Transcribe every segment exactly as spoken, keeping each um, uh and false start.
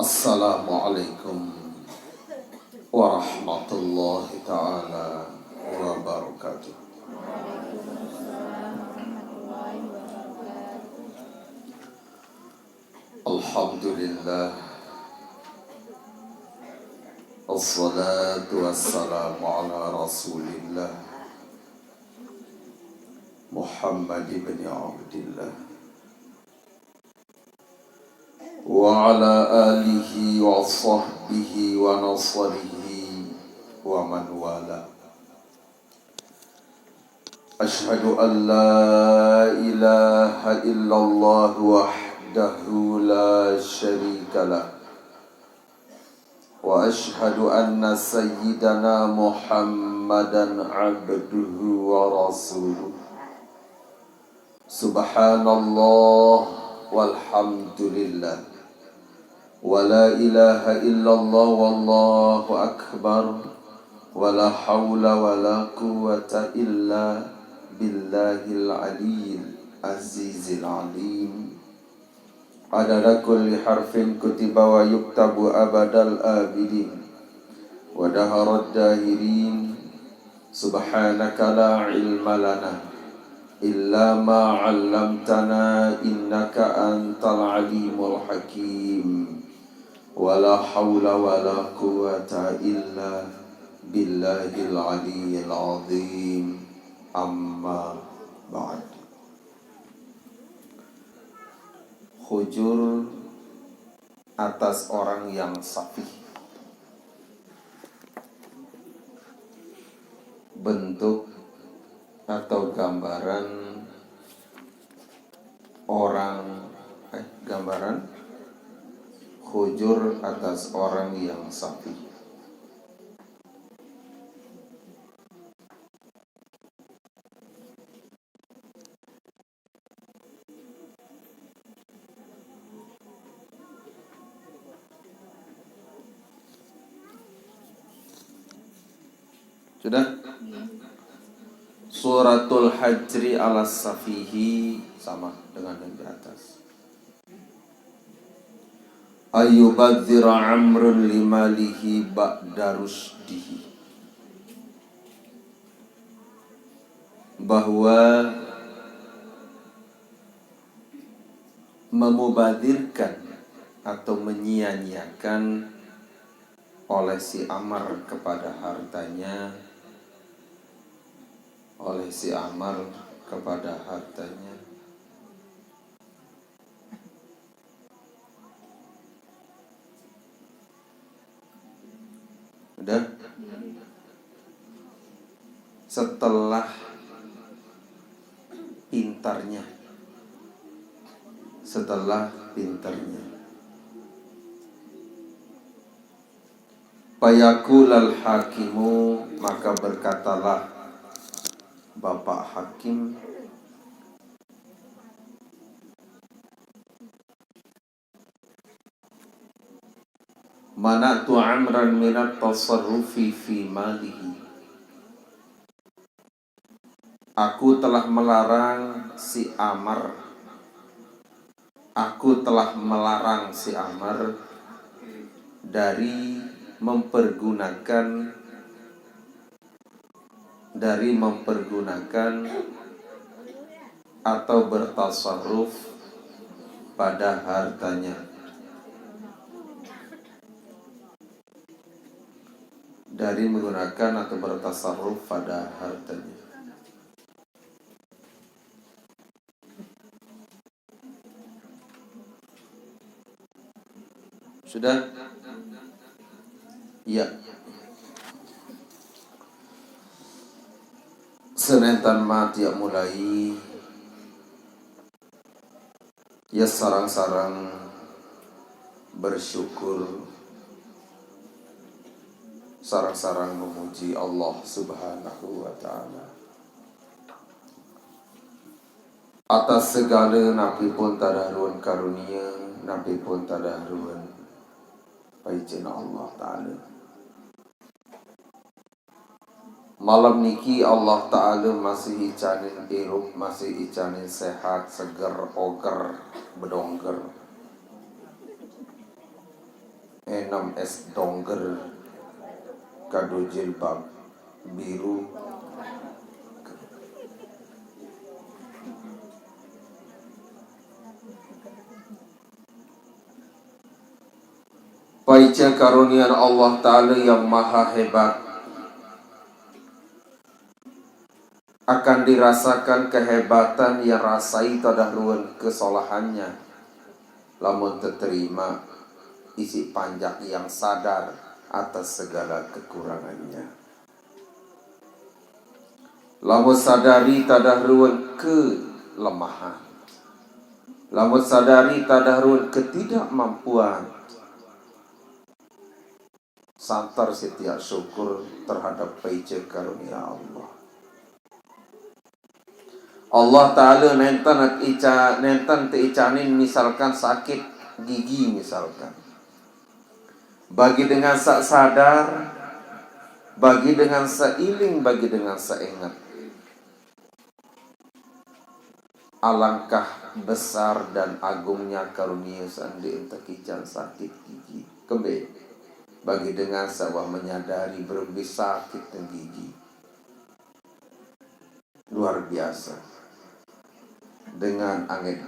Assalamualaikum warahmatullahi taala wabarakatuh. Alhamdulillah. Assalatu wassalamu ala Rasulillah Muhammad ibn Abdillah wa ala alihi wa sahbihi wa nasarihi wa man wala. Ashhadu an la ilaha illallah wahdahu la syarika lah. Wa ashhadu anna sayyidana Muhammadan abduhu wa rasuluh. Subhanallah walhamdulillah. Wa la ilaha illallah wallahu akbar. Wa la haula wa la quwwata illa billahil aliyyil azizil alim. Adada kulli harfin kutiba wa yuktabu abadal abidin. Wa daharad dahirin. Subhanaka la ilma lana illa ma 'allamtana innaka antal alimul hakim. Wa la haula wa la quwwata illa billahil aliyyil azim. Amma ba'd. Hujur atas orang yang safih. Bentuk atau gambaran orang, eh, gambaran hujur atas orang yang safih. Sudah? Suratul Hajri ala safihi sama dengan yang di atas. Ayubadzira amrun limalihi ba'da rusydihi. Bahwa memubadirkan atau menyia-nyiakan oleh si Amr kepada hartanya, oleh si Amr kepada hartanya. Udah? Setelah pintarnya. Setelah pintarnya. Fayaqulul hakimu, maka berkatalah Bapak Hakim, mana'tu Amran minat tasarrufi fi malihi. Aku telah melarang si Amr. Aku telah melarang si Amr dari mempergunakan, dari mempergunakan atau bertasarruf pada hartanya. Dari menggunakan atau bertasarruf pada hartanya. Sudah? Ya. Senentan mati ya mulai. Ya, sarang-sarang bersyukur, sarang-sarang memuji Allah Subhanahu wa Ta'ala atas segala napi pun tadaruan karunia, napi pun tadaruan paicen Allah Ta'ala. Malam niki Allah Ta'ala masih icanin irup, masih icanin sehat, seger, oger, bedongger. Enam S dongger kado jilbab biru. Paica karunian Allah Ta'ala yang maha hebat akan dirasakan kehebatan yang rasai tadah ruan kesalahannya. Lamun teterima, isi panjak yang sadar atas segala kekurangannya. Lamun sadari tadah ruan kelemahan. Lamun sadari tadah ruan ketidakmampuan. Santer sitiak syukur terhadap paica karunia Allah. Allah Ta'ala nenten ica, nenten teicanin misalkan sakit gigi misalkan. Bagi dengan sa sadar, bagi dengan seiling, bagi dengan seingat. Alangkah besar dan agungnya karunia sandi ente kican sakit gigi. Kembe, bagi dengan sawah menyadari berembe sakit gigi. Luar biasa. Dengan anget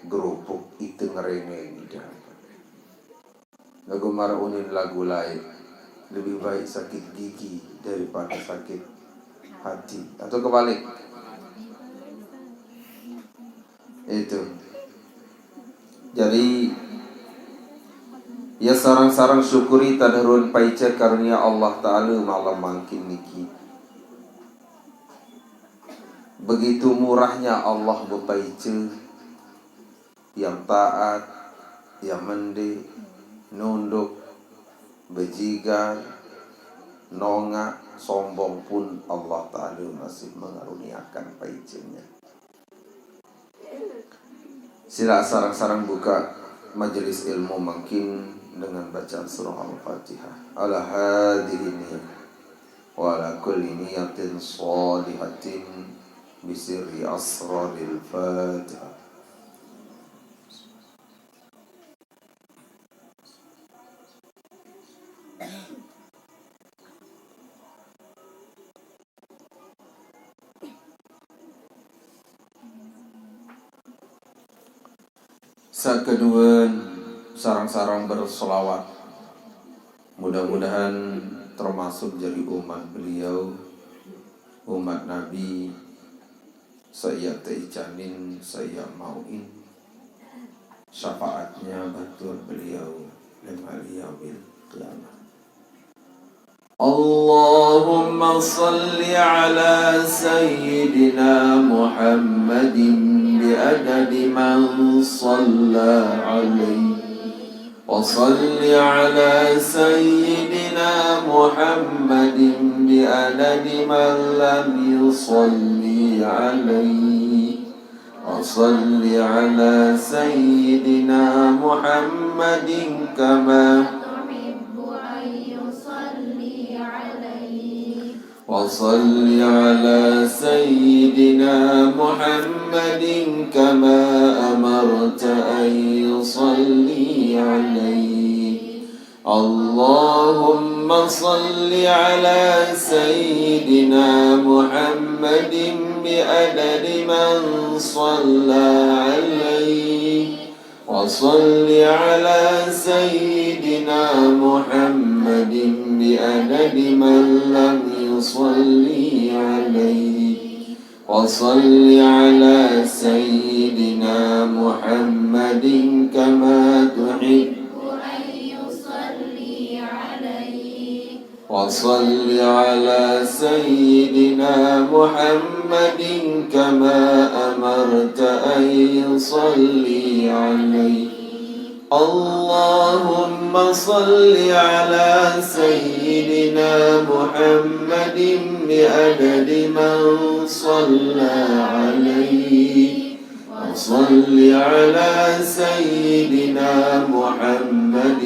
gerupuk itu ngerene nida. Lagu maraunin lagu lain, lebih baik sakit gigi daripada sakit hati. Atau kebalik? Itu. Jadi, ya sarang-sarang syukuri tadah ruan paica karunia Allah Ta'ala malam mangkin niki. Begitu murahnya Allah bepaica, yang taat, yang mende, nunduk, bejigar, nongak, sombong pun Allah Ta'ala masih mengaruniakan paicanya. Sila sarang-sarang buka majelis ilmu mangkin dengan bacaan surah Al-Fatihah. Ala hadhihi niyah wa ala kulli niyatin shalihatin bisirri asraril Fatihah. Sakeduan sarang-sarang bersolawat. Mudah-mudahan termasuk jadi umat beliau, umat Nabi, saiya teicanin, saiya mauin syafaatnya batur beliau lema yaumil qiyamah. اللهم صل على سيدنا محمد بعدد من صلى عليه، وصل على سيدنا محمد بعدد من لم يصل عليه، وصل على سيدنا محمد كما تحب أن يصلي عليه. وصل على سيدنا محمد كما أمرت أن يصلي عليه. اللهم صل على سيدنا محمد بعدد من صلى عليه، وصل على سيدنا محمد بعدد من لم يصل عليه، وصل على سيدنا محمد كما تحب أن يصلي عليه. وصل على سيدنا محمد كما أمرت أن يصلي عليه. اللهم صل على سيدنا محمد بعدد من صلى عليه، وصل على سيدنا محمد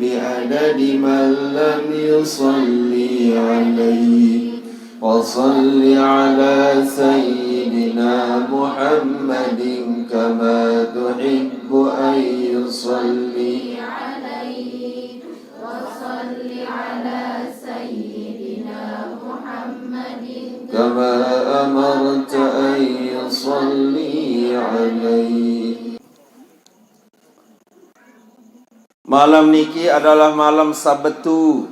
بعدد من لم يصل عليه، وصل على سيدنا محمد كما تحب أن يصلي عليه. على سيدنا محمد كما أمرت أن يصلي عليه. Malam niki adalah malam Sabtu.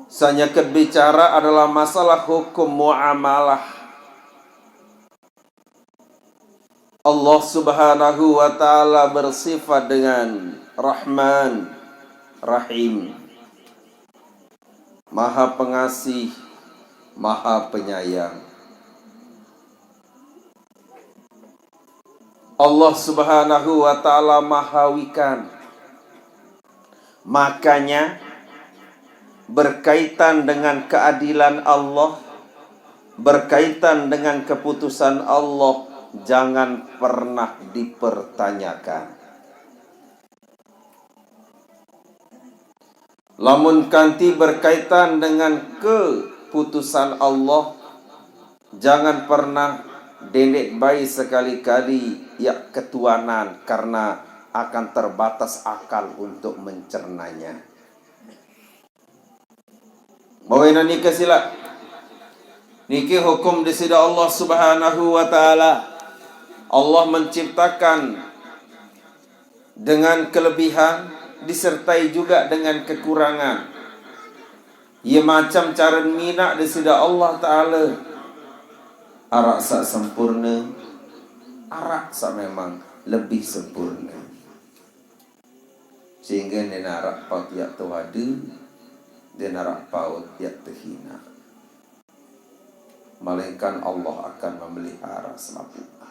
Sanya kebicara adalah masalah hukum muamalah. Allah Subhanahu wa Ta'ala bersifat dengan Rahman, Rahim, Maha Pengasih, Maha Penyayang. Allah Subhanahu wa Ta'ala Maha Wikan. Makanya, berkaitan dengan keadilan Allah, berkaitan dengan keputusan Allah, jangan pernah dipertanyakan. Lamun kanti berkaitan dengan keputusan Allah, jangan pernah dendet bae sekali-kali ya ketuanan, karena akan terbatas akal untuk mencernanya. Bawa niki sila. Niki hukum di sida Allah Subhanahu wa Ta'ala. Allah menciptakan dengan kelebihan, disertai juga dengan kekurangan. Ia macam cara mina di sida Allah Ta'ala. Arak sak sempurna, arak sak memang lebih sempurna. Sehingga dia narak paut yak tewadu, dia narak paut yak tehina. Melainkan Allah akan memelihara selapunya.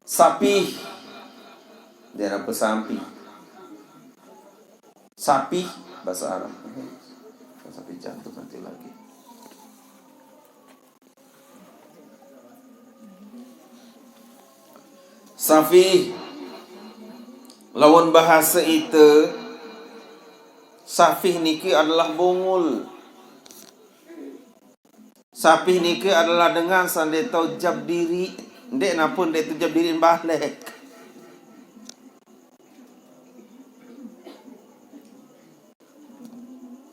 Sapih. Dia apa sampi? Sapih, bahasa Arab. Sampi jantung nanti lagi. Sapih. Lawan bahasa ita, sapih niki adalah bungul. Sapih niki adalah dengan sande tau jap diri, ndek napa ndek tu jap diri balik.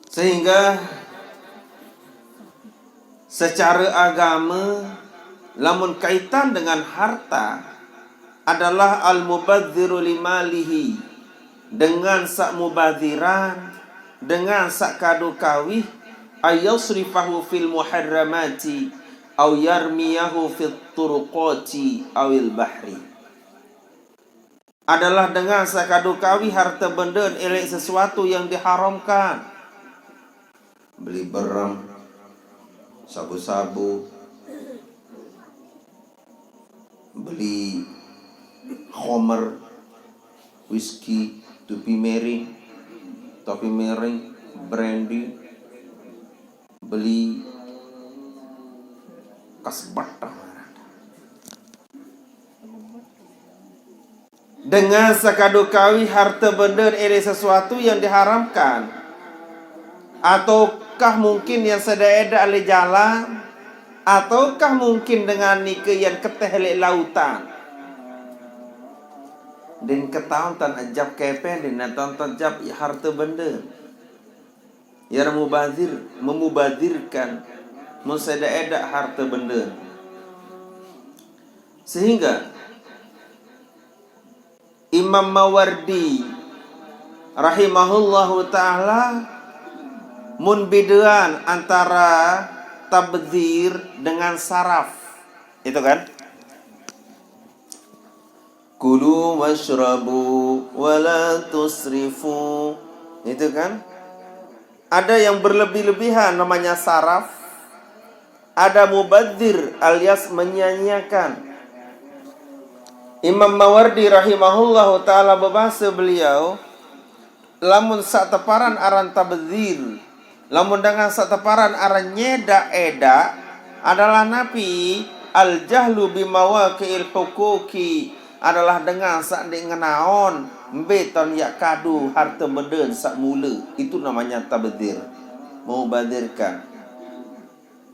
Sehingga secara agama, lamun kaitan dengan harta, adalah al-mubadziru limalihi, dengan sak mubadziran, dengan sak kadu kawih, ayasrifahu fil muharramati, au yarmiyahu fit turuqati awil bahri. Adalah dengan sak kadu kawih harta benda elek sesuatu yang diharamkan. Beli berem, sabu-sabu, beli homer, whisky, tupi miring, topi miring, brandy, beli kasbat. Dengan sakadu kawih harta benda elek sesuatu yang diharamkan, ataukah mungkin yang sedaeda ale jalan, ataukah mungkin dengan nika yang keteh elek lautan? Din ketaun tan ajab kepeng, din nataun tan ajab harta benda. Yar mubazir, memubazirkan, mensedak-edak harta benda. Sehingga Imam Mawardi rahimahullahu ta'ala mun bidaan antara tabzir dengan saraf. Itu kan? Kulu washrabu wa la tusrifu. Itu kan? Ada yang berlebih-lebihan namanya saraf, ada mubazir alias menyia-nyiakan. Imam Mawardi rahimahullahu ta'ala berbahasa beliau, lamun sak teparan aran tabzir, lamun dengan sak teparan aran nyedak-edak, adalah napi al-jahlu bimawaqi'il huquqi, adalah dengan sak ndik ngenaon, mbe taun yak kadu harta benda sak mula. Itu namanya tabzir, membazirkan.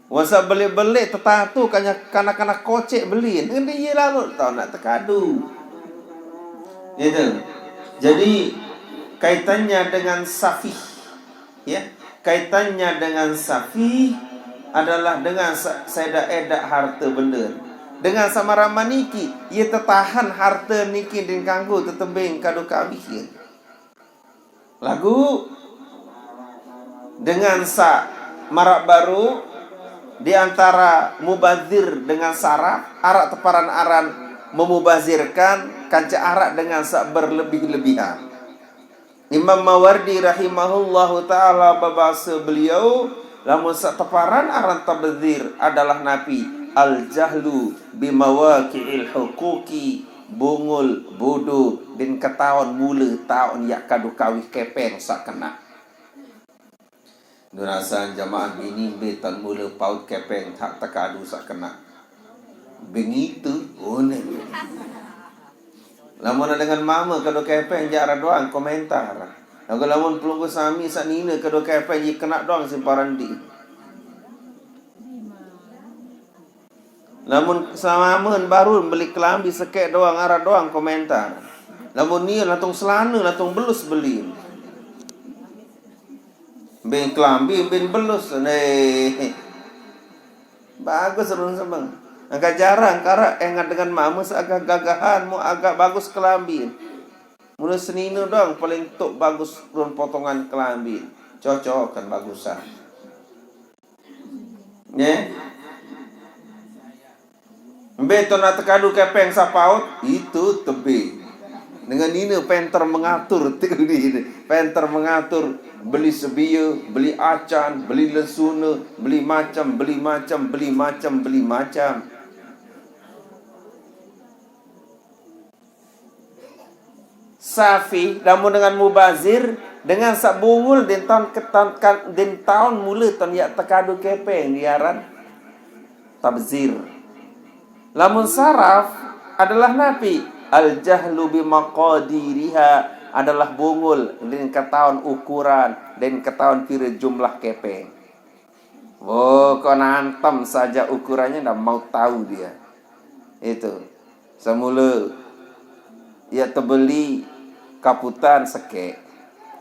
Wasa belik-belik tetatu kanya kanak-kanak kocek beli. Ngendi ye lalu taun nak tekadu. Gitu. Jadi, Kaitannya dengan safih, ya. Kaitannya dengan safih adalah dengan sa-, saedak-edak harte bende. Dengan saq maraq maniki, ie tetahen harte niki ndeqn kanggo tetebeng kadu kawih ie. Laguq dengan saq maraq baruq di antara mubazir dengan saraf, araq teparan aran memubazirkan, kance araq dengan saq berlebih-lebihan. Imam Mawardi rahimahullahu ta'ala bebase beliau, lamun saq teparan aran tabdzir adalah napi? Al-jahlu bimawaqi'il huquqi, bungul, bodo, ndeqn ketaon mule taoqn yaq kadu kawih kepeng saq kenaq. Nurasan jamaah bini mbe taoqn mule paut kepeng saq tekadu saq kenaq. Bengitu, onen. Lamun dengan mame kadu kepeng jaq araq doang komentar. Laguq lamun pelungguh sami saq nine kadu kepeng ie kenaq doang simparan di. Lamun semamen baruq beli kelambi sekeq doang, araq doang komentar. Lamun nie langsung selane, langsung belus beli. Mbe kelambi, mbe belus. Neh. Bagus run semeng. Angkaq jarang karaq engat dengan mame seagak gagahan, mu agak bagus kelambi. Mule senine doang paling tok bagus run potongan kelambi. Cocokan bagusan. Nggih. Mbe to naq tekadu kepeng saq paut, itu tebeng. Dengan nine penter mengatur, tiq nine. Penter mengatur, beli sebie, beli acan, beli lensune, beli macem, beli macem, beli macem, beli macem. Safih, lamun dengan mubazir, dengan saq bungul, ndeqn taoqn ke-, taoqn kan-, ndeqn taoqn mule taoqn yaq tekadu kepeng, ie aran tabzir. Lamun saraf adalah napi? Al-jahlu bimaqadiriha, adalah bungul, ndeqn ketaoqn ukuran, ndeqn ketaoqn pire jumlah kepeng. Oh, kok nantem saja ukurannya, ndak mau tahu dia. Itu. Semula, ie tebeli kaputan sekeq,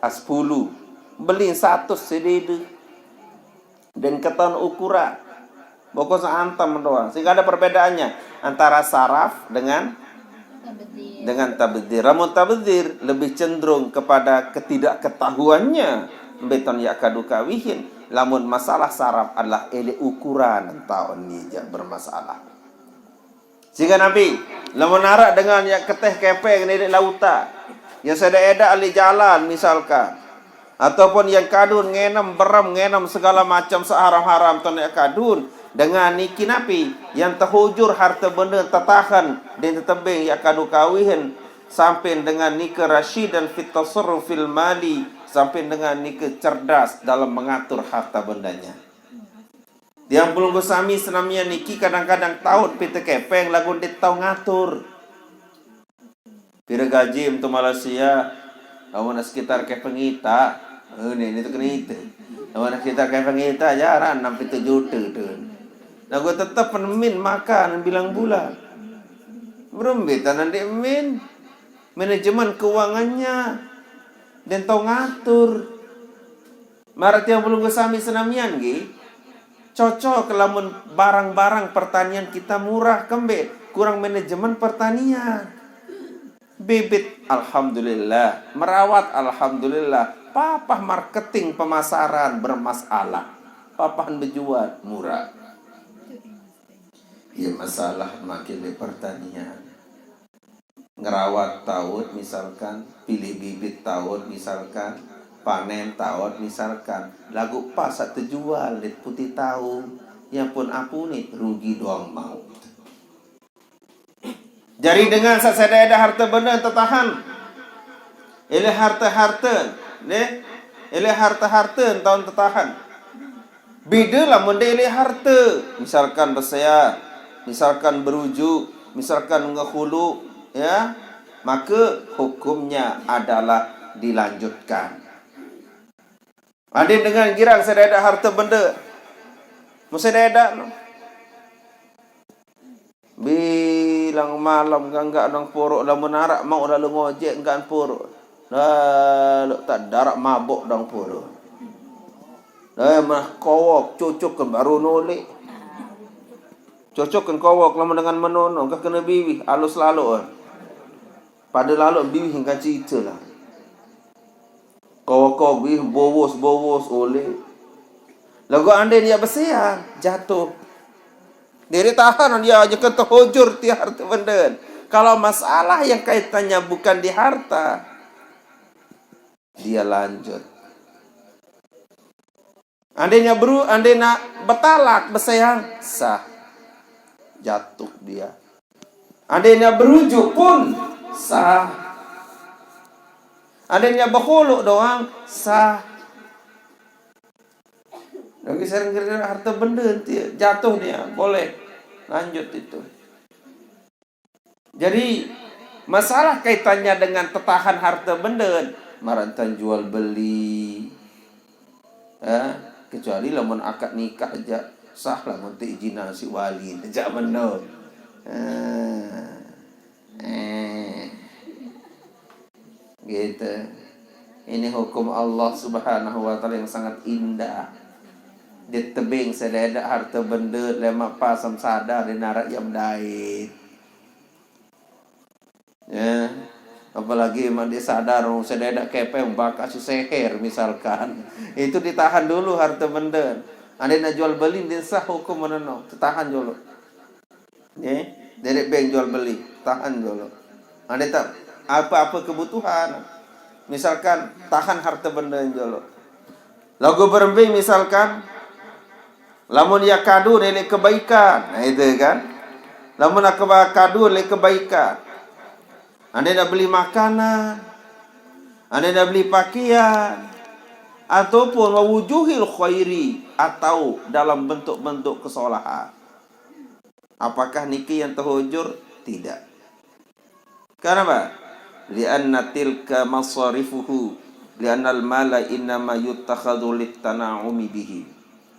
ah, sepulu. Beli satus sedede. Ndeqn ketaoqn ukuran. Pokok seantem doang. Sehingga ada perbedaannya antara saraf dengan, dengan tabdzir. Lamun tabdzir lebih cenderung kepada ketidaktahuannya, mbe taoqn yaq kadu kawihin. Lamun masalah saraf adalah eleq ukuran taoqn ni jaq bermasalah. Sehingga napi, lamun araq dengan yaq keteh kepeng leq lautan, yaq saq edaq-edaq leq jalan misalkan, ataupun yaq kadun ngenem berem, ngenem segala macem saq haram-haram taoqn yaq kadun, dengan niki napi, yaq tehujur harte bende tetahen, ndeqn tetebeng yaq kadu kawihin, sampai dengan nike rasyidan fit tasarruf fil mali, sampai dengan nike cerdas dalam mengatur harta bendanya. Tiang pelungguh sami senamian niki kadang-kadang taut pite kepeng laguq ndeq tao ngatur. Pire gajim to Malaysia? Lamun sekitar kepeng ita, eh, ni, ni tu kena ite. Lamun sekitar kepeng ita jarang enam pitu juta tu. Laguq tetep penemin makan bilang bulan. Berembe tanan ndeq min. Manajemen keuangannya ndeq tao ngatur. Maraq tiang pelungguh sami senamian nggih, cocok lamun barang-barang pertanian kita murah, kembe kurang manajemen pertanian. Bibit, alhamdulillah. Merawat, alhamdulillah. Papah marketing pemasaran bermasalah. Papahan bejual, murah. Ya, masalah makin di pertanian. Ngerawat taut misalkan, pilih bibit taut misalkan, panen taut misalkan, laguq pas saq tejual leq putih taun, ya pun apune rugi doang mauq. Jari dengan saq sede-ede harte bende tetahen. Eleq harte-harte, neh? Eleq harte-harte taun tetahen. Bede lamun ndeq leq harte, misalkan besehat, misalkan berujuk, misalkan ngehulu, ya, make hukumnya adalah dilanjutkan. Adeq dengan girang sede-ede harte bende. Mun sede-ede no. Bilang malem enggak, enggak nang poroq, lamun araq mauq lalo ngojek enggak poroq. Lalu tak darak mabok dang pura. Dah mah kowok, cucuk ke baru nolek. Cucuk kan kowok lama dengan menono, kah kena biwih, alus lalu, eh. Pada lalu biwih engkau cerita lah. Kowok-kowok biwih, bowos-bowos oleh. Lagu andai dia bersiang, jatuh. Diri tahan dia aja ke terhujur ti harta benda. Kalau masalah yang kaitannya bukan di harta, dia lanjut. Andainya beru, andainya bertalak, bersiang, sah. Jatuh dia. Andainya berujuk pun sah. Andainya berkhuluk doang, sah. Lagi sering kira harta benda nanti jatuh dia, boleh. Lanjut itu. Jadi, masalah kaitannya dengan tertahan harta benda, marantan jual beli. Ya, kecuali lamun akad nikah aja sah, lamun tu izin si wali aja menung. Eh, eh, gitu. Ini hukum Allah Subhanahu wa Ta'ala yang sangat indah. Dia tebing sededa harta benda, lemak pasam sadar di narak yang dait. Ya. Apalagi memang dia sadar, oh, sededa kepeng bakal si seher misalkan. Itu ditahan dulu harta benda. Andai nak jual beli, dia sah hukum meneno. Tahan dulu. Ya, dari bank jual beli, tahan dulu. Andai tak apa-apa kebutuhan, misalkan tahan harta benda dulu. Lagu berembe misalkan, lamun ya kado nilai kebaikan, nah itu kan. Lamun aku ba kado nilai kebaikan. Andai nak beli makanan, andai nak beli pakaian, ataupun wawujuhil khairi, atau dalam bentuk-bentuk kesalahan. Apakah niki yang terhujur? Tidak. Kenapa? Lianna tilka masarifuhu, liannal mala innama yuttakhadhu littana'umi bihi.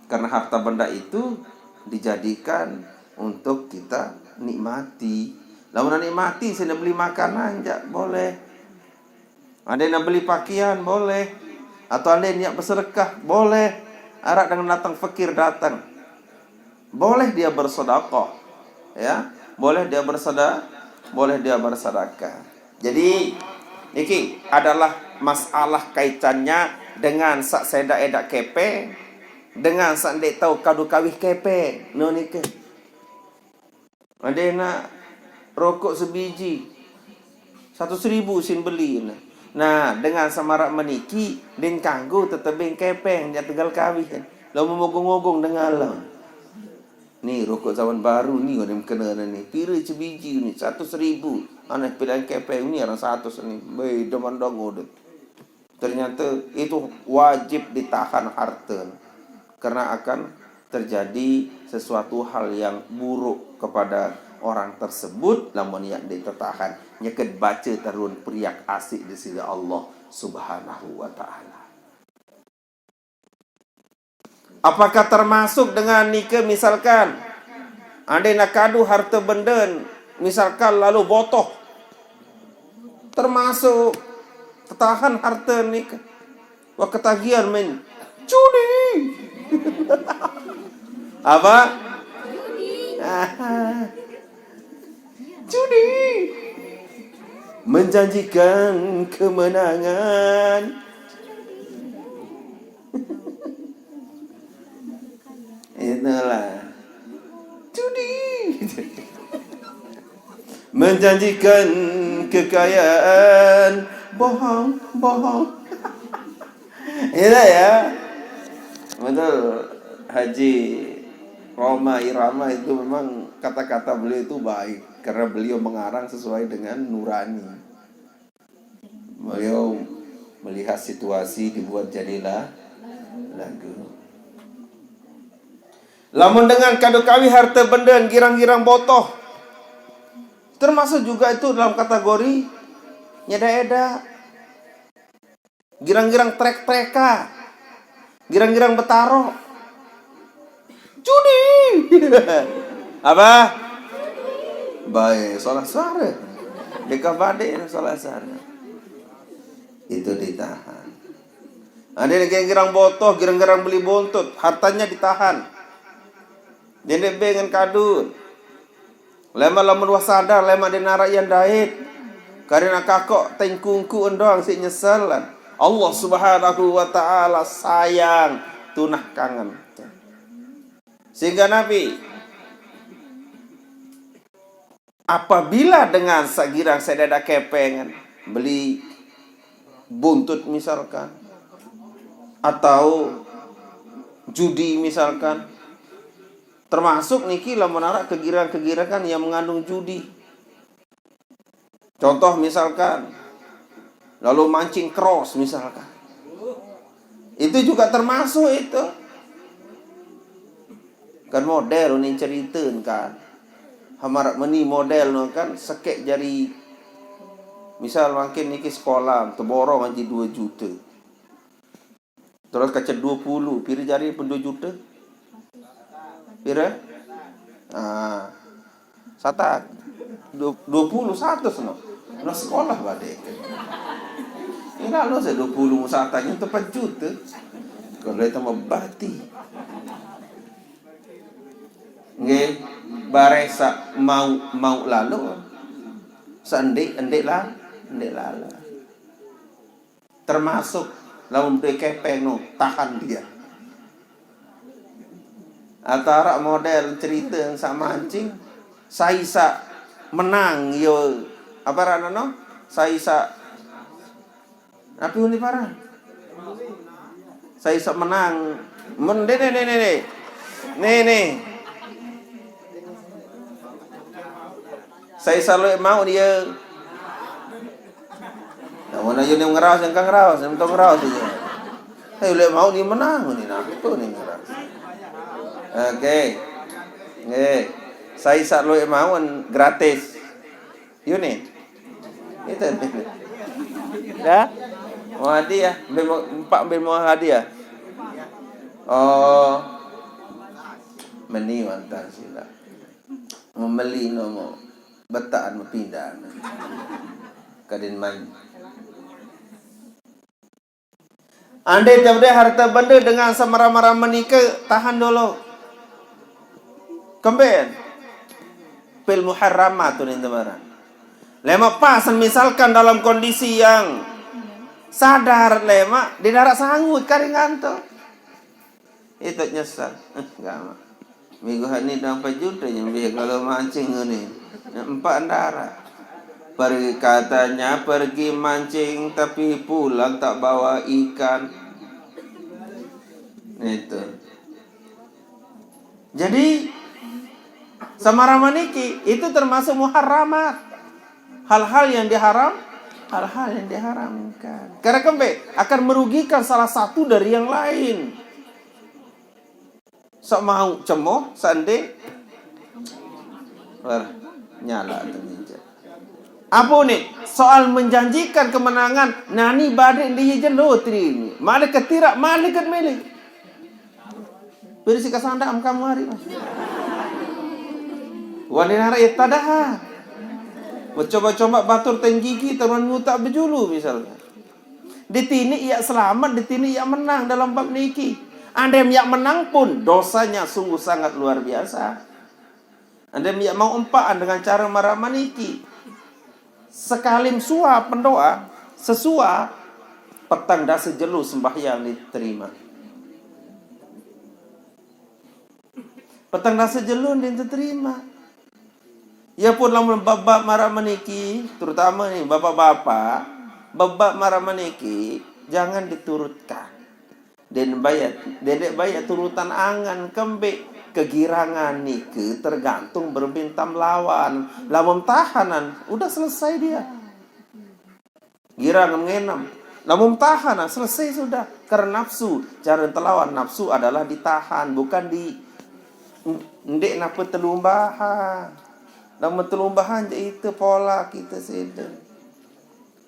Karena harta benda itu dijadikan untuk kita nikmati. Lamun nikmati, sini beli makanan, jak boleh. Andai nak beli pakaian, boleh. Atau andai niat bersedekah, boleh. Arak dengan datang fakir datang. Boleh dia bersedekah. Ya, boleh dia bersedekah, boleh dia bersedekah. Jadi, niki adalah masalah kaitannya dengan sak sedak edak kepeng, dengan sak ndek tahu kadu kawih kepeng. No niki. Andai nak rokok sebiji, seratus ribu sin beli. Nah, nah, dengan samarak meniki, din kanggo tetebeng kepeng, dia tegal kawih kan. Lo memogung-ogung dengan lo. Ni rokok zaman baru ni, orang kena ni. Pira sebiji ni, seratus ribu. Aneh pilihan kepeng ni, orang seratus ni. Beda mandang udah. Ternyata itu wajib ditahan harta. Karena akan terjadi sesuatu hal yang buruk kepada orang tersebut, lamun yang ditetahan. Nyeket baca tarun periak asik di sisi Allah Subhanahu wa Ta'ala. Apakah termasuk dengan nike, misalkan, andai nak kadu harta benda, misalkan, lalu botoh, termasuk tertahan harta nike? Wah, ketagihan main judi. Apa? Judi. Menjanjikan kemenangan. Itulah. Judi. Menjanjikan kekayaan. Bohong, bohong. Itulah ya. Betul. Haji Rhoma Irama itu memang kata-kata beliau itu baik karena beliau mengarang sesuai dengan nurani. Beliau melihat situasi, dibuat jadilah lagu. Lamun dengan kadu kawih harta benda girang-girang botoh, termasuk juga itu dalam kategori nyeda-eda. Girang-girang trek-treka. Girang-girang betaro. Judi. Apa? Baik, salah suara. Dekah badik salah suara. Itu ditahan. Ada yang girang-girang botoh, girang-girang beli buntut, hartanya ditahan. Dia ndeq beng ngan kadun. Lemaq lamun wah sadar, lemaq ndeq naraq ie ndait. Karena kakoq tengkungkuq doang siq nyeselan. Allah Subhanahu wa Ta'ala sayang, tunah kangen. Sehingga Nabi, apabila dengan saq girang saq ndeq araq kepengen, beli buntut misalkan, atau judi misalkan, termasuk niki lamun araq kegirangan-kegirangan yang mengandung judi. Contoh misalkan, lalu mancing cross misalkan. Itu juga termasuk itu. Kan model ni ceriten kan. Hamaraq meni model no kan, sekeq jari. Misal mangkin niki sekolah, teborong aji due jute. Terus kecet due puluh, pire jari pun due jute? Pire? Ah, satak. Due, due puluh, satus no. No sekolah badek. Ini lalu saya due puluh mu satak, nyentuh empat jute. Kalau itu mau bati. Nggih, bareh saq mauq, mauq lalo. Saq ndeq, ndeq la-, ndeq lalo. Termasuk lamun bedoe kepeng no, tahan dia. Atau araq model cerite saq mancing, sai saq menang, yo, apa aranne no? Sai saq, ape ni paran? Sai saq menang. Men, ne, ne, ne, ne, ne. Ne, ne. Sai saq lueq mauq ie. Nah, mana ie ni ngeraos, engkang ngeraos, entong ngeraos ie. Sai lueq mauq ni menang ni, nah, itu ni ngeraos. Oke. Nggih. Sai saq lueq mauq gratis. Yuni. Itu. Ya? Mau hadiah, mbe mau, empak mbe mau hadiah. Oh. Meni wantah sila. Membeli no mau. Betaan mau pindah. Kadin main. Andai tiap deh harta benda dengan semara-mara menikah, tahan dulu. Kemben. Fil muharramat tu ni teman. Lemaq pas misalkan dalam kondisi yang sadar lemaq, ndeq araq sangut kari nganto. Itu nyesel. Eh, gamaq. Minggu ni dang pejute nyembih kalau mancing ni. Empak ndara. Pergi, katanya pergi mancing tapi pulang tak bawa ikan. Itu. Jadi, semara niki itu termasuk muharramat. Hal-hal yang diharam, hal-hal yang diharamkan. Karena kembe akan merugikan salah satu dari yang lain. Sok mau cemoh, sande. Wah, nyala tu ninja. Apa ni? Soal menjanjikan kemenangan, nani badek dia jelo tri ni. Malik ketiraq, malik ket milih. Beri si kesandaq am kamu hari. Wani nara itadaha. Mencoba-coba batur tenggigi teruan ngutak bejulu misalnya. Ditini ia selamat, ditini ia menang dalam bab niki. Andai ia menang pun dosanya sungguh sangat luar biasa. Andai ia mau empaan dengan cara maraq maniki. Sekalim sua pendoa, sesua petang dase jelo sembahyang diterima. Petang dase jelo ndeq terima. Ia pun lamun bab-bab maraq meniki, terutama ni bapak-bapak, bab-bab maraq meniki jangan diturutkan. Den bayat, dedek bayat turutan angan kembe kegirangan nike tergantung berbintam lawan. Lamun tahanan, udah selesai dia. Girang ngenem. Lamun tahan, ah, selesai sudah. Karena nafsu, cara telawan nafsu adalah ditahan, bukan di, ndeq napa telumbahan. Lamun telumbahan jaq itu pola kita side.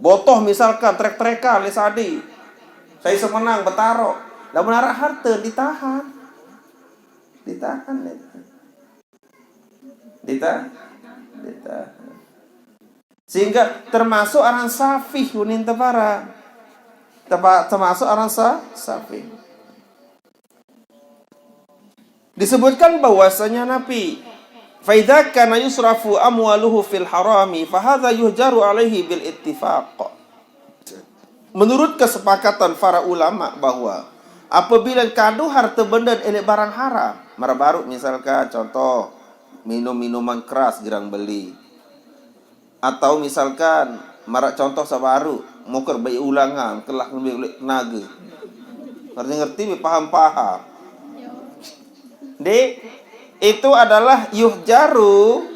Botoh misalkan trek-trekan le sadi. Sai semenang betaro. Lamun araq harte ditahan. Ditahan itu. Dita-, ditahan. Sehingga termasuk aran safih unin tebara. Tepa-, termasuk orang sa-, safi. Disebutkan bahwasanya Nabi, "Fa idza kana yusrafu amwaluhu fil harami, fa hadza yuhjaru alaihi bil ittifaq." Menurut kesepakatan para ulama bahwa apabila kadu harta benda oleh barang haram, mara baru misalkan contoh, minum minuman keras girang beli, atau misalkan, mara contoh sabaru, mukir bayi ulangan, kelah lebih ulik tenaga. Ngerti-ngerti, bi paham-paham. Di, itu adalah yuhjaru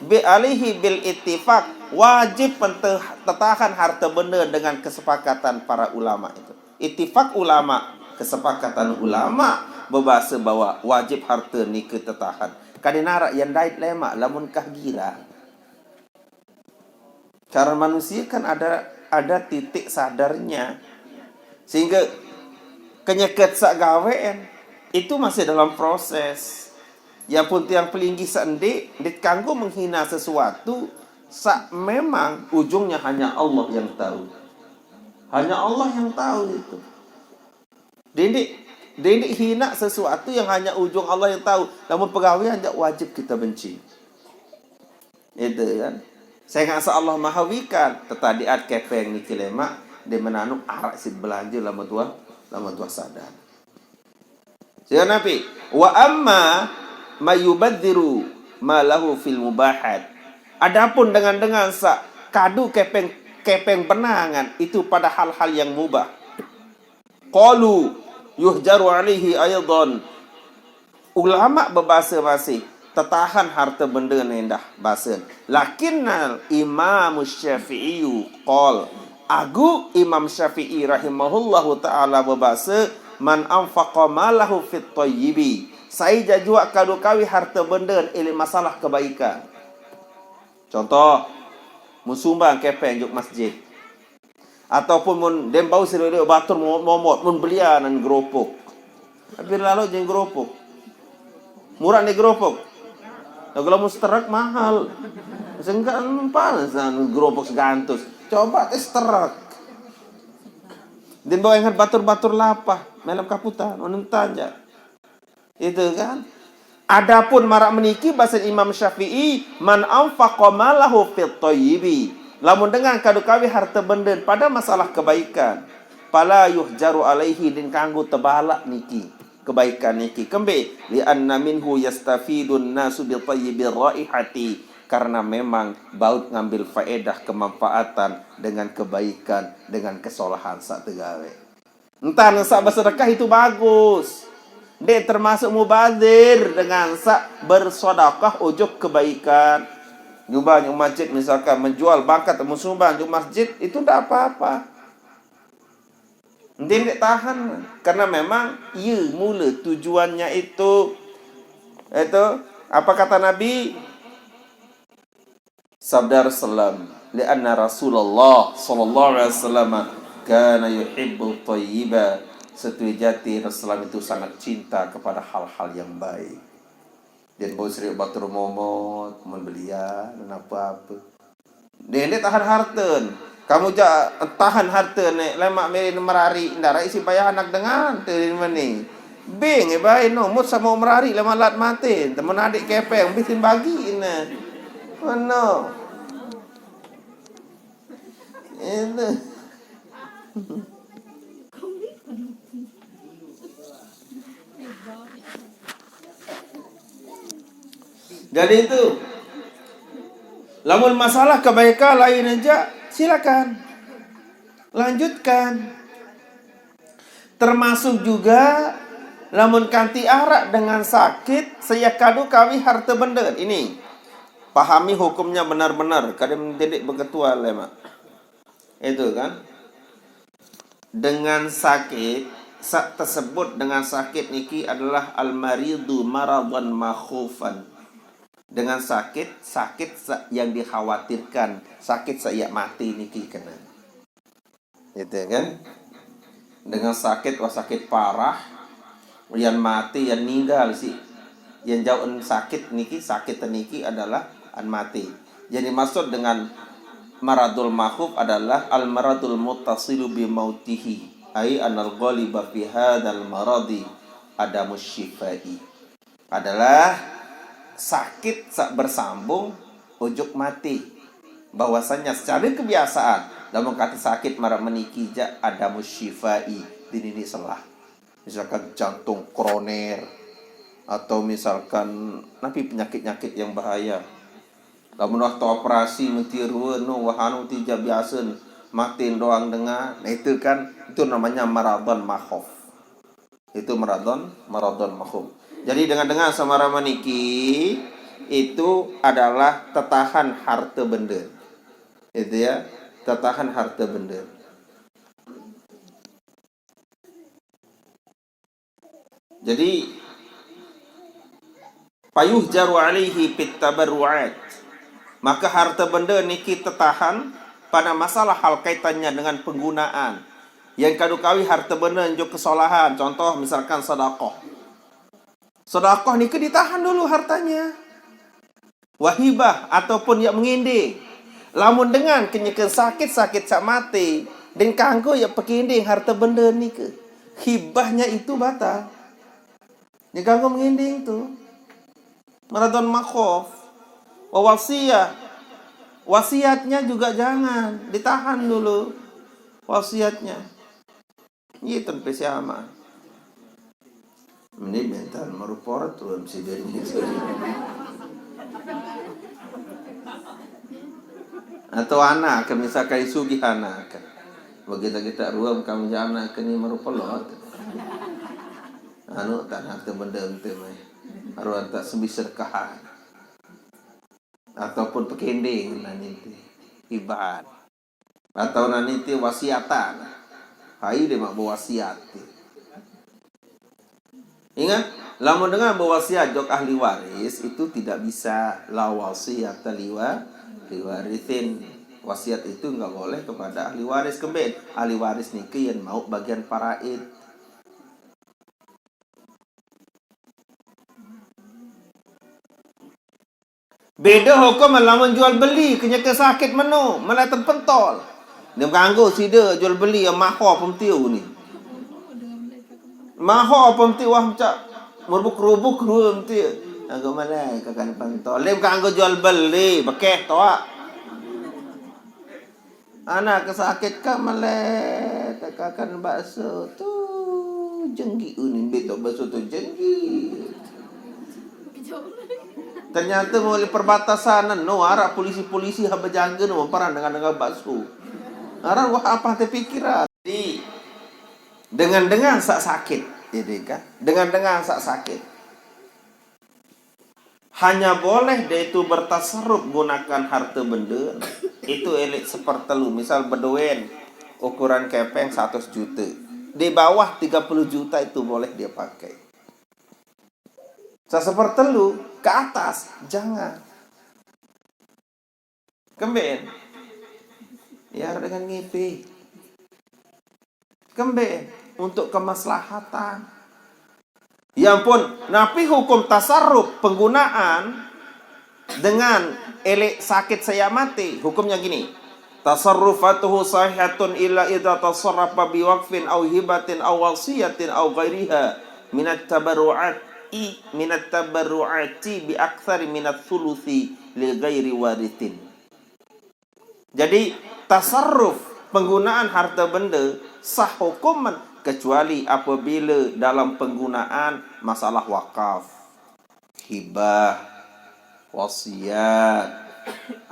bi alaihi bil ittifaq. Wajib pente-, tetahan harta benda dengan kesepakatan para ulama itu. Ittifaq ulama, kesepakatan ulama berbahasa bahwa wajib harta nika tetahan. Kadinara yang dait lemak lamun kah girang. Karena manusia kan ada, ada titik sadarnya. Sehingga kenyeket sak gawean itu masih dalam proses. Yang pun tiang pelinggih sendi, dit kanggo menghina sesuatu, sak memang ujungnya hanya Allah yang tahu. Hanya Allah yang tahu itu. Dendik, dendik hina sesuatu yang hanya ujung Allah yang tahu. Namun pegawai hanya wajib kita benci. Itu kan. Saya nggak Allah mahawikan, tetadiat kepeng niki lemak, dia menanuk arak si belanja lama tua, lama tua sadar. Sehingga Nabi, "Wa amma mayubadziru malahu fil mubahat." Adapun dengan-dengan sa kadu kepeng, kepeng benangan itu pada hal-hal yang mubah. Qalu yuhjaru alaihi aidan. Ulama berbahasa masih tetahan harta benda nendah bahasa. Lakinnal Imam Syafi'i qol. Agu Imam Syafi'i rahimahullahu ta'ala berbahasa, "Man anfaqa malahu fit thayyibi." Saya jajua kadu kawi harta benda ili masalah kebaikan. Contoh, mun sumbang kepeng juk masjid. Ataupun mun dembau sira batur momot, momot, mun belianan geropok. Tapi lalu jeng geropok. Murah nih geropok. Nah, kalau mau setrek mahal. Seenggak panas geropok segantus. Coba tes setrek. Dembau ingat batur-batur lapah, melem kaputan, menentanja. Itu kan. Adapun marak meniki bahasa Imam Syafi'i, "Man anfaqa malahu fit thayyibi." Lamun dengan kadu kawi harta benda pada masalah kebaikan, "Fala yuhjaru alaihi," din kanggo tebalak niki kebaikan niki. Kembe, "Li anna minhu yastafidun nasu bi thayyibir raihati." Karena memang baut ngambil faedah kemanfaatan dengan kebaikan, dengan kesolahan sak tegawe. Entah ngesak bersedekah itu bagus. Dek termasuk mubazir dengan sak bersedekah ujuk kebaikan. Nyumbang juk masjid misalkan, menjual bangkat, mensumbang juk masjid, itu ndak apa-apa. Enti dek tahan. Karena memang, iya, mula tujuannya itu, itu, apa kata Nabi? Sabda Rasulullah, "Lianna Rasulullah sallallahu alaihi wasallam kana yuhibbu thayyiba." Setuju jati Rasulullah itu sangat cinta kepada hal-hal yang baik. Dan bau seri batur momot, mun belian, dan apa-apa. Dia ini tahan harten. Kamu ja tahan harten, nek lemak meri merari, ndara isi bayar anak dengan, tu meni. Bing, eh, bae no, mut sama merari, lemak lat mati. Temen adik kepeng, bikin bagi ini. Mana? Itu. Jadi itu, lamun masalah kebaikan lain aja, silakan. Lanjutkan. Termasuk juga, lamun kanti arak dengan sakit, saya kadu kawi harta benda. Ini, pahami hukumnya benar-benar. Kada mendidik beketua lemak. Itu kan. Dengan sakit, sa-, tersebut dengan sakit niki adalah al-maridu maradan makhufan. Dengan sakit, sakit sa-, yang dikhawatirkan, sakit saya mati niki kena. Gitu kan? Dengan sakit, wah sakit parah, yang mati, yang ninggal sih. Yang jauh sakit niki, sakit niki adalah an mati. Jadi maksud dengan maradul makhuf adalah al-maradul muttasilu bi mautihi. ai anal ghaliba fi hadzal maradi adamus syifai, adalah sakit sak bersambung ujuk mati. Bahwasanya secara kebiasaan, lamun kata sakit marak meniki jak adamus syifai, dinini selah. Misalkan jantung koroner, atau misalkan napi penyakit-penyakit yang bahaya. Lamun waktu operasi menti rua nu wahanu ti jak biasa mati doang dengan. Nah, itu kan, itu namanya maradon makhuf. Itu maradon, maradon makhuf. Jadi dengan-dengan samarak meniki itu adalah tetahan harta benda. Itu ya, tetahan harta benda. Jadi payuhjaru alaihi fit tabarruat. Maka harta benda niki tetahan pada masalah hal kaitannya dengan penggunaan. Yang kadukawi harta benda njuk kesolahan. Contoh misalkan sedekah. Sedekah niki ditahan dulu hartanya. Wahibah ataupun yang mengending. Lamun dengan kenyeken sakit-sakit sak mati, dan kanggo yang pekending harta benda nika. Hibahnya itu batal. Yang kanggo mengending tu. Maradon makhuf. Wa wasiyah. Wasiatnya juga jangan, ditahan dulu wasiatnya. Iya, tanpa siama. Ini mental merupakan tu M C D ini. Atau anak, misalkan sugih anak. Begitu kita ruam kamu anak kini merupakan lot. Anu, tanah tu benda ente mai. Aruan tak sembi sedekahan. Ataupun pekending nanti. Ibarat. Atau nanti wasiatan. Hai dia mak berwasiat. Ingat, lamun dengan berwasiat jok ahli waris itu tidak bisa, la wasiyata liwa liwarithin. Wasiat itu nggak boleh kepada ahli waris. Kemben ahli waris niki yang mau bagian faraid. Beda hukum lamun jual beli, kenyeke sakit meno, melai tempentol. Dia mengganggu sida jual beli yang maho pemtiu ni. Maho pemtiu wah macam merbuk-rubuk dua pemtiu. Aku melai kakan pentol. Dia mengganggu jual beli, bekeh toak. Anak kesakit ka melai tekakan bakso tu jenggi uni betok bakso tu jenggi. Ternyata mau di perbatasan no arak polisi-polisi haba jaga no perang dengan dengan bakso. Arak wah apa te pikiran. Jadi dengan-dengan sak sakit, jadi kan? Dengan-dengan sak sakit. Hanya boleh dia itu bertasarruf gunakan harta benda itu elik sepertelu. Misal bedoen ukuran kepeng seratus juta. Di bawah tiga puluh juta itu boleh dia pakai. Sa sepertelu ke atas jangan. Kemben. Ya dengan ngipi. Kembe untuk kemaslahatan. Ya ampun, napi hukum tasarruf penggunaan dengan elik sakit saya mati? Hukumnya gini. Tasarrufatuhu sahihatun illa idza tasarrafa biwaqfin aw hibatin aw wasiyatin aw ghairiha minat tabarru'ati minat tabarru'ati bi aktsari minat thuluthi li ghairi warithin. Jadi tasarruf penggunaan harta benda sah hukuman kecuali apabila dalam penggunaan masalah wakaf, hibah, wasiat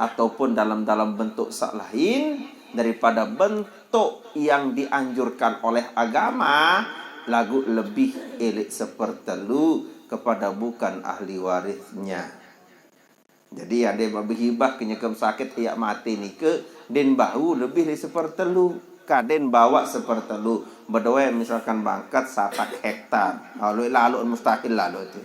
ataupun dalam dalam bentuk sak lain daripada bentuk yang dianjurkan oleh agama, lagu lebih elik sepertelu kepada bukan ahli warisnya. Jadi ada yang berhibah ke nyekem sakit ayak mati nika, den bau lebih dari sepertelu. Kaden bawa sepertelu. Bedoe misalkan bangkat satak hektar. Lalu lalu mustahil lalu itu.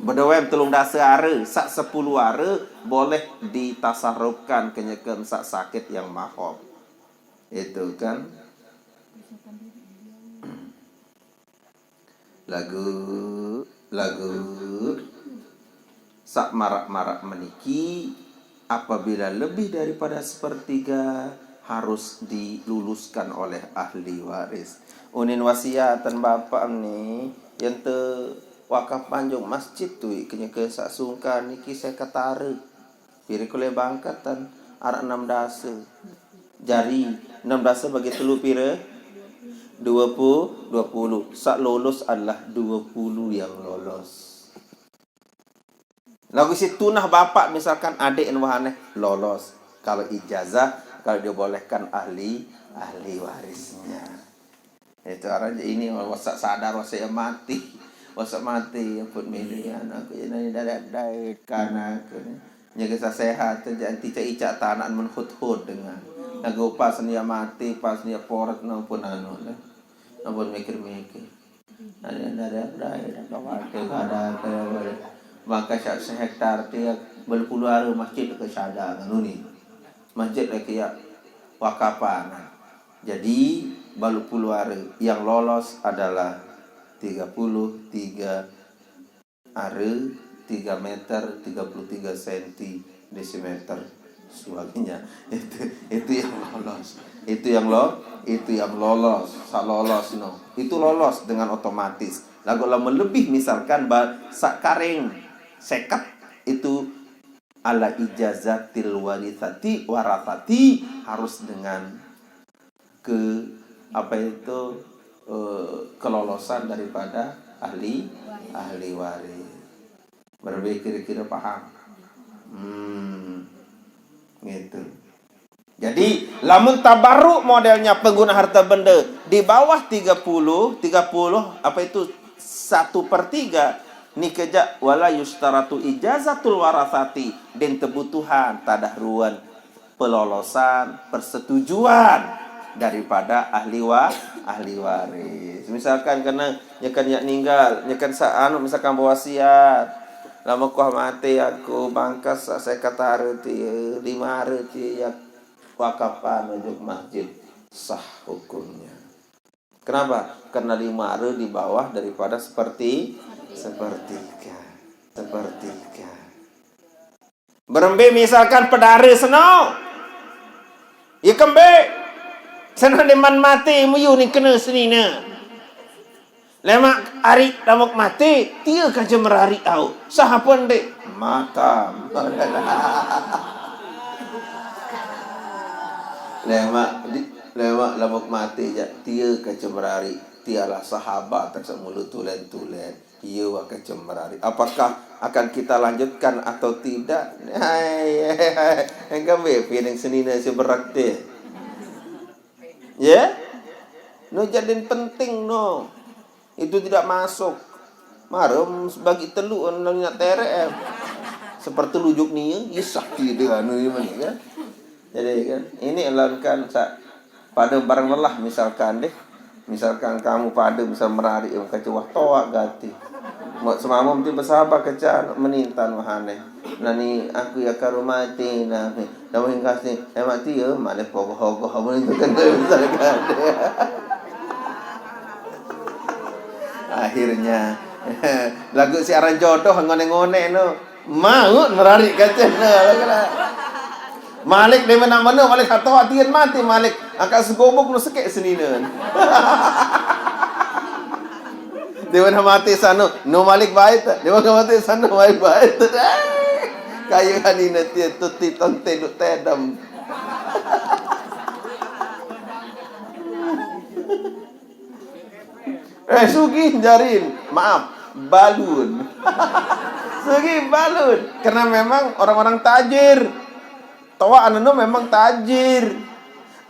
Bedoe telung dasa ara, sak sepuluh ara boleh ditasarrufkan ke nyekem sak sakit yang mahal. Itu kan. Lagu, lagu. Sak marak-marak meniki, apabila lebih daripada sepertiga, harus diluluskan oleh ahli waris. Unin wasiatan bapak ni, yang te wakaf manjung masjid tu, kenya ke sak sungkan niki sekatara. Pira kule bangkatan, arak enam dasa. Jari, enam dasa bagi telu pira? Dua puluh, dua puluh. Sak lolos adalah dua puluh yang lolos. Lagu si tunah bapak misalkan adik dan wahaneh lolos. Kalau ijazah, kalau dibolehkan ahli, ahli warisnya. Itu arah ini wasak sadar, wasak mati. Wasak mati, ampun milih anak aku ini dari dari kanak aku ni. Nyaga sa sehat tu, jangan ticak icak tanak menhut-hut dengan. Lagu pas nia mati, pas nia poret, nampun anu dah. Nampun mikir-mikir. Ada, ada, ada, ada, ada, ada, ada, ada. Maka sak sehektar tiap berpuluh hari masjid ke sadar, anu ni. Masjid lagi ya wakapan. Jadi, balu puluh hari yang lolos adalah tiga puluh tiga are, tiga meter, tiga puluh tiga senti desimeter, sebagainya. Itu, itu yang lolos. Itu yang lo, itu yang lolos. Sa lolos no. Itu lolos dengan otomatis. Lagu lah melebih misalkan ba, sakaring seket itu ala ijazatil warithati, warathati, harus dengan ke, apa itu, eh, kelolosan daripada ahli, ahli waris. Berarti kira-kira paham? Hmm, gitu. Jadi, lamun tabarruk modelnya pengguna harta benda di bawah tiga puluh, tiga puluh, apa itu, satu per tiga, ni kejak wala yustaratu ijazatul warasati, den kebutuhan tadah ruan pelolosan, persetujuan daripada ahli wa, ahli waris. Misalkan kena nyekan yak ninggal, nyekan sa, anu, misalkan berwasiat, lama kuah mati aku, bangkas sa sekatara ti, lima hari ti, ya wakapan ujuk masjid, sah hukumnya. Kenapa? Karena lima hari di bawah daripada seperti, sepertiga. Sepertiga. Berembe misalkan pedara seno. Ya kembe. Seno deman mati muyu ni kena senina. Lemak ari lamuk mati, tia kaja merari au. Sah apa ndek? Matam. Lemak di, lemak lamuk mati ja, tia kaja merari. Tialah sahabat tak semulu tulen-tulen. Iya, wak kecemrari. Apakah akan kita lanjutkan atau tidak? Hai, hai, hai. Engkau ambil piring senina si berak deh. Ya? No jadin penting no. Itu tidak masuk. Marum bagi telu nang nak terek, eh. Seperti lujuk ni, ya, sakti dia anu ni mana, kan? Jadi, kan, ini lawan kan sa-, pada barang lelah misalkan deh. Misalkan kamu pada misal merari, eh, kaca wah toak gati. Mau semamam ti bersabar kaca menintan wahane. Nani aku ya karu mati, nah, dah main kasih, eh, mati ya, malih pogoh-ogoh, mau itu kan misalkan. Akhirnya, lagu si aran jodoh ngone-ngone no. Mau merari kaca no, lagu lah. Malik dia menang mana, Malik atau atian mati Malik. Angkat segobok no sekek senina. Dia mana mati sano, no Malik baik tak? Dia mana mati sano, Malik baik tak? Kayu hanina tia tuti tonte duk tedam. Eh, sugih jarin, maaf, balun. Sugih balun. Karena memang orang-orang tajir. Toa anu no memang tajir.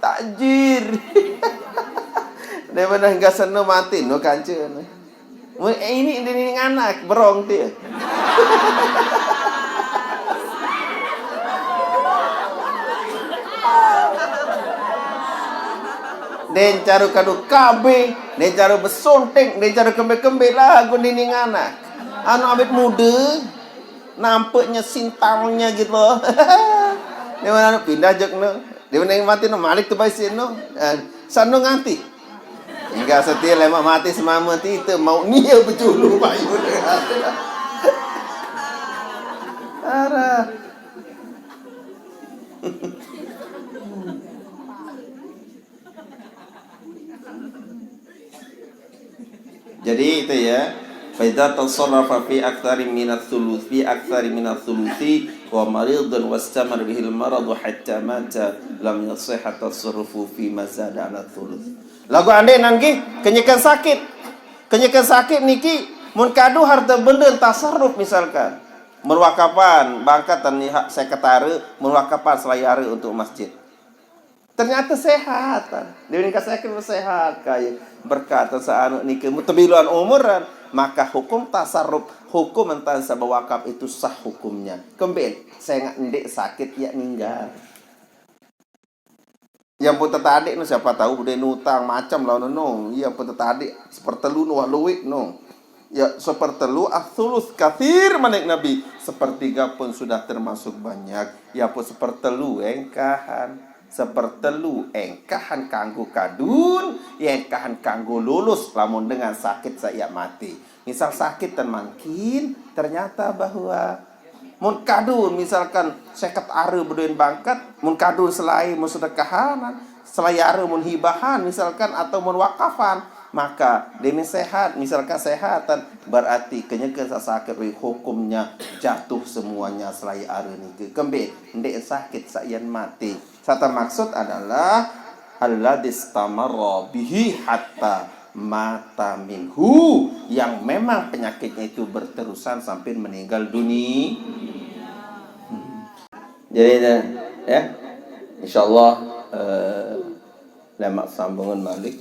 Tajir. Dia mana enggak seno mati no kanca no. Mu-, eh, ini, ini, ini anak berong dia. Den caru kadu kabe, den caru besonteng, den caru kembe-kembe lagu nining anak. Anu abet muda, nampaknya sintalnya gitu. Dia mana anu pindah jek no. Dia mana yang mati no, Malik tu baik sih no. Eh, sano nganti. Hingga setia lemak mati semama ti itu mau nia berjulu bayu. Arah. Jadi itu ya, fa idza tasarrafa fi aktsari minats tsuluts, fi aktsari minats tsuluts wa maridun wastamar bihil maradu hatta mata lam yasihha tasarrufu fi ma zada ala tsuluts. Lagu andai nanti kenyeken sakit. Kenyeken sakit niki mun kadu harta benda tasarruf misalkan. Mun wakapan bangkatan ni hak sekretari, mun wakapan selayara untuk masjid. Ternyata sehat. Dia meningkat sakit sehat kaya berkat saanu niki mutebiluan umuran, maka hukum tasarruf, hukum entan sabab wakaf itu sah hukumnya. Kembali, saya nggak ndik sakit ya ninggal. Yang pun tetadik no, siapa tahu udah nutang macam lah no. Iya pun tetadik sepertelu no, wah luwik no. Ya sepertelu, asulus kathir manik Nabi. Sepertiga pun sudah termasuk banyak. Ya pun sepertelu engkahan. Sepertelu engkahan kanggo kadun, ya engkahan kanggo lulus lamun dengan sakit saya mati. Misal sakit dan mangkin, ternyata bahwa mun kadun misalkan seket are bedoin bangkat, mun kadun selai mun sedekahanan, selai are mun hibahan misalkan atau mun wakafan, maka demi sehat, misalkan sehatan, berarti kenyeken sasakit wi hukumnya jatuh semuanya selai are niki. Kembe, ndik sakit sayan mati. Sata maksud adalah alladzi istamarra bihi hatta mata minhu, yang memang penyakitnya itu berterusan sampai meninggal dunia. Hmm. Jadi ya, ya. Insyaallah eh, lemak sambungan balik.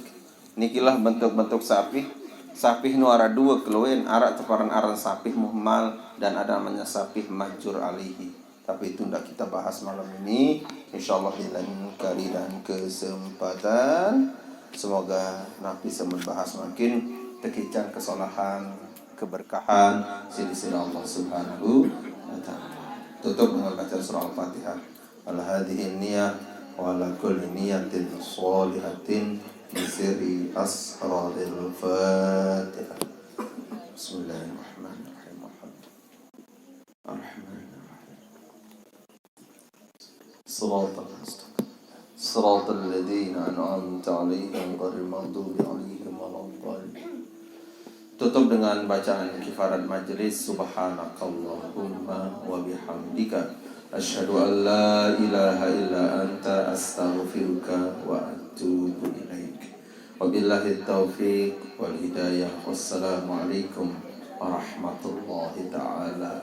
Nikilah bentuk-bentuk sapih. Sapih nu ara dua keluin, ara teparan aran sapih muhmal dan ada namanya sapih majur alihi. Tapi itu tidak kita bahas malam ini. Insyaallah di lain kali dan kesempatan. Semoga nanti semua bahas makin tekican kesalahan, keberkahan, sini-sini Allah Subhanahu wa Ta'ala. Tutup dengan bacaan surah Al-Fatihah. Ala hadhihi niyah wa ala kulli niyatin shalihatin bi sirri asraril Fatihah. Bismillahirrahmanirrahim. Alhamdulillah. Siratal mustaqim. Siratal ladzina an'amta 'alaihim ghairil maghdubi 'alaihim waladdallin. Tutup dengan bacaan kifarat majlis, subhanakallahumma wa bihamdika, asyhadu an la ilaha illa anta, astaghfiruka wa atubu ilaik. Wabillahi taufiq wal hidayah. Wassalamualaikum warahmatullahi taala